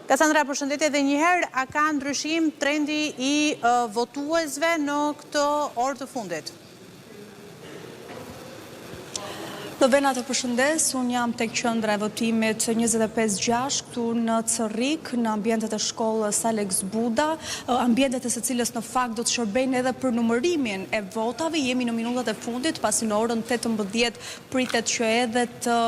Kasandra, përshëndetje edhe njëherë, a ka ndryshim trendi i votuesve në këtë orë të fundit? Rovena të përshëndes, unë jam tek qendra e votimit 25-6 këtu në Cërrik, në ambientet e shkollës Aleks Buda, ambientet e së cilës në fakt do të shërbejnë edhe për numërimin e votave. Jemi në minutat e fundit, pasi në orën 18 pritet që edhe të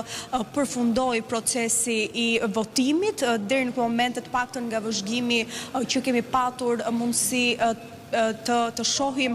përfundojë procesi i votimit. Deri në këto momente të paktën nga vëzhgimi që kemi patur mundësi të të shohim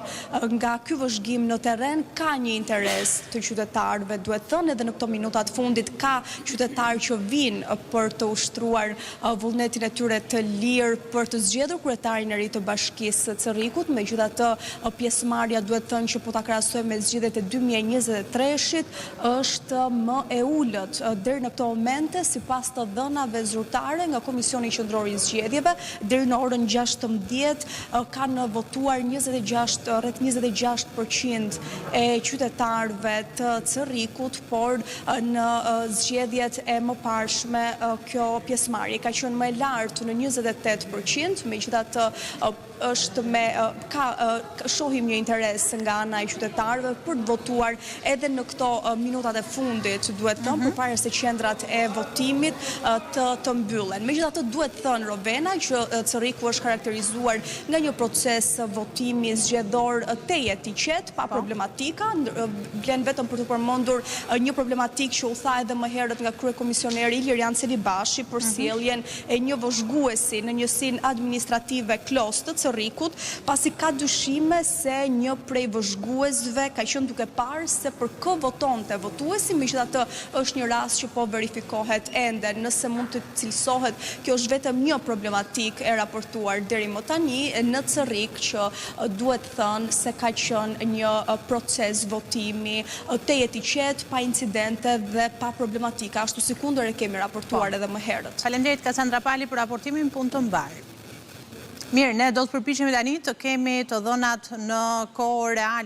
nga ky vëzhgim në terren ka një interes të qytetarëve, duhet thënë edhe në këto minuta të fundit ka qytetarë që vijnë për të ushtruar vullnetin e tyre të lirë për të zgjedhur kryetarin e ri të bashkisë së Cërrikut, megjithatë pjesëmarrja duhet thënë që po ta krahasojmë me zgjedhjet e 2023-shit është më e ulët. Deri në këto momente, sipas të dhënave zyrtare nga Komisioni Qendror i Zgjedhjeve, deri në orën 16 kanë votuar 26, rreth 26% e qytetarëve të Cërrikut, por në zgjedhjet e mëparshme kjo pjesëmarrje ka qenë më e lartë në 28%, megjithatë është me ka shohim një interes nga ana e qytetarëve për të votuar edhe në këto minutat e fundit, duhet thënë, përpara se qendrat e votimit të të mbyllen. Megjithatë duhet thënë Rovena që Cërriku është karakterizuar nga një proces votimi zgjedhor tejet i qetë, pa problematika, vlen vetëm për të përmendur një problematikë që u tha edhe më herët nga kryekomisioneri Ilirian Celibashi për sjelljen e një vëzhguesi në njësinë administrative Klos të Cërrikut, pasi ka dyshime se një prej vëzhguesve ka qenë duke parë se për kë votonte votuesi, megjithatë është një rast që po verifikohet ende, nëse mund të cilësohet, kjo është vetëm një problematikë e raportuar deri më tani në Cërrik që duhet thënë se ka qenë një proces votimi tejet i qetë, pa incidente dhe pa problematika, ashtu sikundër e kemi raportuar edhe më herët. Faleminderit Kasandra Pali për raportimin, punë të mbarë. Mirë, ne do të përpiqemi tani të kemi të dhënat në kohë reale.